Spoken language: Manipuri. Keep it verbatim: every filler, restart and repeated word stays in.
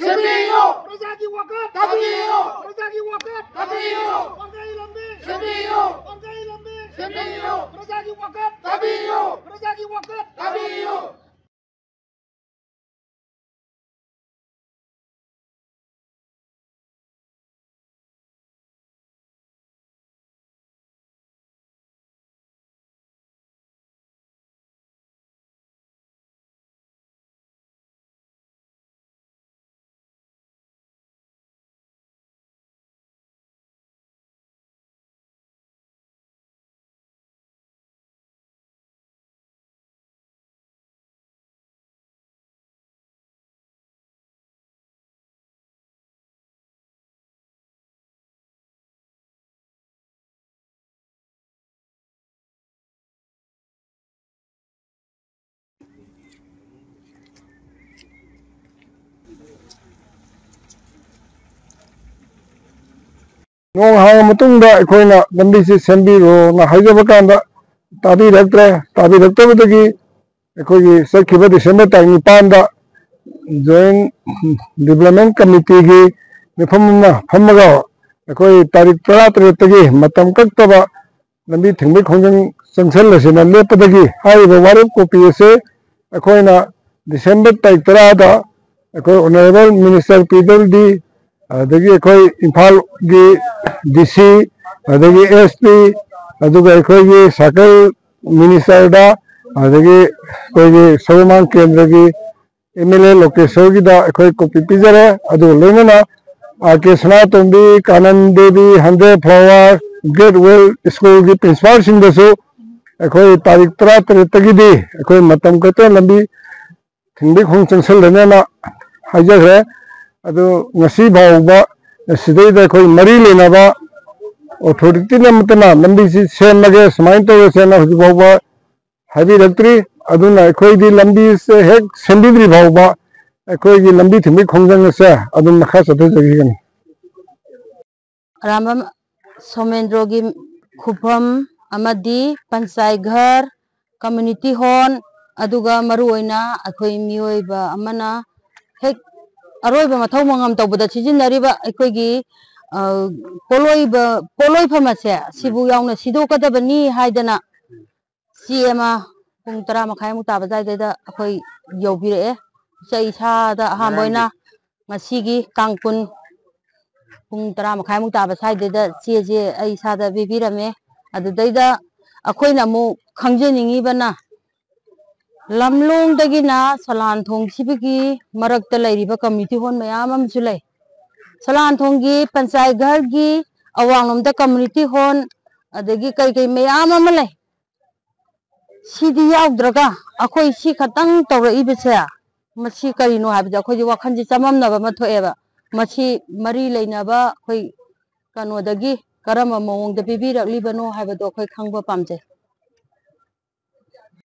ꯁꯦꯝꯕꯤꯌꯨ! ꯄ꯭ꯔꯖꯥꯒꯤ ꯋꯥꯀꯠ! ꯊꯥꯕꯤꯌꯨ! ꯄ꯭ꯔꯖꯥꯒꯤ ꯋꯥꯀꯠ! ꯊꯥꯕꯤꯌꯨ! ꯋꯥꯡꯈꯩ ꯂꯝꯕꯤ! ꯁꯦꯝꯕꯤꯌꯨ! ꯋꯥꯡꯈꯩ ꯂꯝꯕꯤ! ꯁꯦꯝꯕꯤꯌꯨ! ꯄ꯭ꯔꯖꯥꯒꯤ ꯋꯥꯀꯠ! ꯊꯥꯕꯤꯌꯨ! ꯄ꯭ꯔꯖꯥꯒꯤ ꯋꯥꯀꯠ! ꯊꯥꯕꯤꯌꯨ! ꯅꯣꯡ ꯍꯥꯡꯉ ꯃꯇꯨꯡꯗ ꯑꯩꯈꯣꯏꯅ ꯂꯝꯕꯤꯁꯤ ꯁꯦꯝꯕꯤꯔꯣꯅ ꯍꯥꯏꯖꯕ ꯀꯥꯟꯗ ꯇꯥꯕꯤꯔꯛꯇ꯭ꯔꯦ꯫ ꯇꯥꯕꯤꯔꯛꯇꯕꯗꯒꯤ ꯑꯩꯈꯣꯏꯒꯤ ꯆꯠꯈꯤꯕ ꯗꯤꯁꯦꯝꯕꯔ ꯇꯥꯔꯤꯛ ꯅꯤꯄꯥꯟꯗ Joint Development Committeeꯒꯤ ꯃꯤꯐꯝ ꯑꯃ ꯐꯝꯃꯒ ꯑꯩꯈꯣꯏ ꯇꯥꯔꯤꯛ ꯇꯔꯥꯇꯔꯦꯠꯇꯒꯤ ꯃꯇꯝ ꯀꯛꯇꯕ ꯂꯝꯕꯤ ꯊꯤꯡꯕꯒꯤ ꯈꯣꯡꯖꯪ ꯆꯪꯁꯜꯂꯁꯤꯅ ꯂꯦꯞꯄꯗꯒꯤ ꯍꯥꯏꯔꯤꯕ ꯋꯥꯔꯦꯞ ꯀꯣꯄꯤ ꯑꯁꯤ ꯑꯩꯈꯣꯏꯅ ꯗꯤꯁꯦꯝꯕꯔ ꯇꯥꯔꯤꯛ ꯇꯔꯥꯗ ꯑꯩꯈꯣꯏ Honourable Minister P W D, ꯑꯗꯒꯤ ꯑꯩꯈꯣꯏ ꯏꯝꯐꯥꯜꯒꯤ D C, ꯑꯗꯒꯤ S P, ꯑꯗꯨꯒ ꯑꯩꯈꯣꯏꯒꯤ circle ministerꯗ, ꯑꯗꯒꯤ ꯑꯩꯈꯣꯏꯒꯤ ꯁꯔꯨꯃꯥꯡ ꯀꯦꯟꯗ꯭ꯔꯒꯤ M L A ꯂꯣꯀꯦꯁꯣꯔꯒꯤꯗ ꯑꯩꯈꯣꯏ ꯀꯣꯄꯤ ꯄꯤꯖꯔꯦ꯫ ꯑꯗꯨꯒ ꯂꯣꯏꯅꯅ R K ꯁꯅꯥꯇꯣꯝꯕꯤ, Kanan Devi, Hundred Flower, Great Well Schoolꯒꯤ principalꯁꯤꯡꯗꯁꯨ ꯑꯩꯈꯣꯏ ꯇꯥꯔꯤꯛ ꯇꯔꯥꯇꯔꯦꯠꯇꯒꯤꯗꯤ ꯑꯩꯈꯣꯏ ꯃꯇꯝ ꯀꯛꯇꯅ ꯂꯝꯕꯤ ꯊꯤꯡꯕꯒꯤ ꯈꯣꯡ ꯆꯪꯁꯜꯂꯅꯦꯅ ꯍꯥꯏꯖꯈ꯭ꯔꯦ꯫ ꯑꯗꯨ ꯉꯁꯤ ꯐꯥꯎꯕ ꯁꯤꯗꯩꯗ ꯑꯩꯈꯣꯏ ꯃꯔꯤ ꯂꯩꯅꯕ authorityꯅ ꯑꯃꯠꯇꯅ ꯂꯝꯕꯤꯁꯤ ꯁꯦꯝꯃꯒꯦ, ꯁꯨꯃꯥꯏꯅ ꯇꯧꯔꯁꯦꯅ ꯍꯧꯖꯤꯛ ꯐꯥꯎꯕ ꯍꯥꯏꯕꯤꯔꯛꯇ꯭ꯔꯤ꯫ ꯑꯗꯨꯅ ꯑꯩꯈꯣꯏꯗꯤ ꯂꯝꯕꯤꯁꯦ ꯍꯦꯛ ꯁꯦꯝꯕꯤꯗ꯭ꯔꯤ ꯐꯥꯎꯕ ꯑꯩꯈꯣꯏꯒꯤ ꯂꯝꯕꯤ ꯊꯤꯡꯕꯒꯤ ꯈꯣꯡꯖꯪ ꯑꯁꯦ ꯑꯗꯨꯝ ꯃꯈꯥ ꯆꯠꯊꯖꯈꯤꯒꯅꯤ꯫ ꯑꯔꯥꯝꯕꯝ ꯁꯣꯃꯦꯟꯗ꯭ꯔꯣꯒꯤ ꯈꯨꯐꯝ ꯑꯃꯗꯤ ꯄꯟꯆꯥꯏ ꯘꯔ, community hall, ꯑꯗꯨꯒ ꯃꯔꯨꯑꯣꯏꯅ ꯑꯩꯈꯣꯏ ꯃꯤꯑꯣꯏꯕ ꯑꯃꯅ ꯍꯦꯛ ꯑꯔꯣꯏꯕ ꯃꯊꯧ ꯃꯉꯝ ꯇꯧꯕꯗ ꯁꯤꯖꯤꯟꯅꯔꯤꯕ ꯑꯩꯈꯣꯏꯒꯤ, ꯑ, ꯄꯣꯠꯂꯣꯏꯕ, ꯄꯣꯠꯂꯣꯏꯐꯝ ꯑꯁꯦ ꯁꯤꯕꯨ ꯌꯥꯎꯅ ꯁꯤꯗꯣꯛꯀꯗꯕꯅꯤ ꯍꯥꯏꯗꯅ ꯆꯦ ꯑꯃ ꯄꯨꯡ ꯇꯔꯥ ꯃꯈꯥꯏꯃꯨꯛ ꯇꯥꯕ ꯑꯗꯨꯋꯥꯏꯗꯩꯗ ꯑꯩꯈꯣꯏ ꯌꯧꯕꯤꯔꯛꯑꯦ꯫ ꯑꯩ ꯏꯁꯥꯗ ꯑꯍꯥꯟꯕ ꯑꯣꯏꯅ ꯉꯁꯤꯒꯤ ꯇꯥꯡ ꯀꯨꯟ ꯄꯨꯡ ꯇꯔꯥ ꯃꯈꯥꯏꯃꯨꯛ ꯇꯥꯕ ꯁ꯭ꯋꯥꯏꯗꯩꯗ ꯆꯦꯁꯦ ꯑꯩ ꯏꯁꯥꯗ ꯄꯤꯕꯤꯔꯝꯃꯦ꯫ ꯑꯗꯨꯗꯩꯗ ꯑꯩꯈꯣꯏꯅ ꯑꯃꯨꯛ ꯈꯪꯖꯅꯤꯡꯉꯤꯕꯅ, ꯂꯝꯂꯣꯡꯗꯒꯤꯅ ꯁꯂꯥꯟꯊꯣꯡ ꯁꯤꯕꯒꯤ ꯃꯔꯛꯇ ꯂꯩꯔꯤꯕ community hall ꯃꯌꯥꯝ ꯑꯃꯁꯨ ꯂꯩ꯫ ꯁꯂꯥꯟꯊꯣꯡꯒꯤ ꯄꯟꯆꯥꯌꯠ ꯘꯔꯒꯤ ꯑꯋꯥꯡꯂꯣꯝꯗ community hall, ꯑꯗꯒꯤ ꯀꯩ ꯀꯩ ꯃꯌꯥꯝ ꯑꯃ ꯂꯩ꯫ ꯁꯤꯗꯤ ꯌꯥꯎꯗ꯭ꯔꯒ ꯑꯩꯈꯣꯏ ꯁꯤ ꯈꯛꯇꯪ ꯇꯧꯔꯛꯏꯕꯁꯦ, ꯃꯁꯤ ꯀꯔꯤꯅꯣ ꯍꯥꯏꯕꯁꯦ ꯑꯩꯈꯣꯏꯁꯦ ꯋꯥꯈꯜꯁꯦ ꯆꯃꯝꯅꯕ ꯑꯃ ꯊꯣꯛꯑꯦꯕ꯫ ꯃꯁꯤ ꯃꯔꯤ ꯂꯩꯅꯕ ꯑꯩꯈꯣꯏ ꯀꯩꯅꯣꯗꯒꯤ ꯀꯔꯝꯕ ꯃꯑꯣꯡꯗ ꯄꯤꯕꯤꯔꯛꯂꯤꯕꯅꯣ ꯍꯥꯏꯕꯗꯣ ꯑꯩꯈꯣꯏ ꯈꯪꯕ ꯄꯥꯝꯖꯩ꯫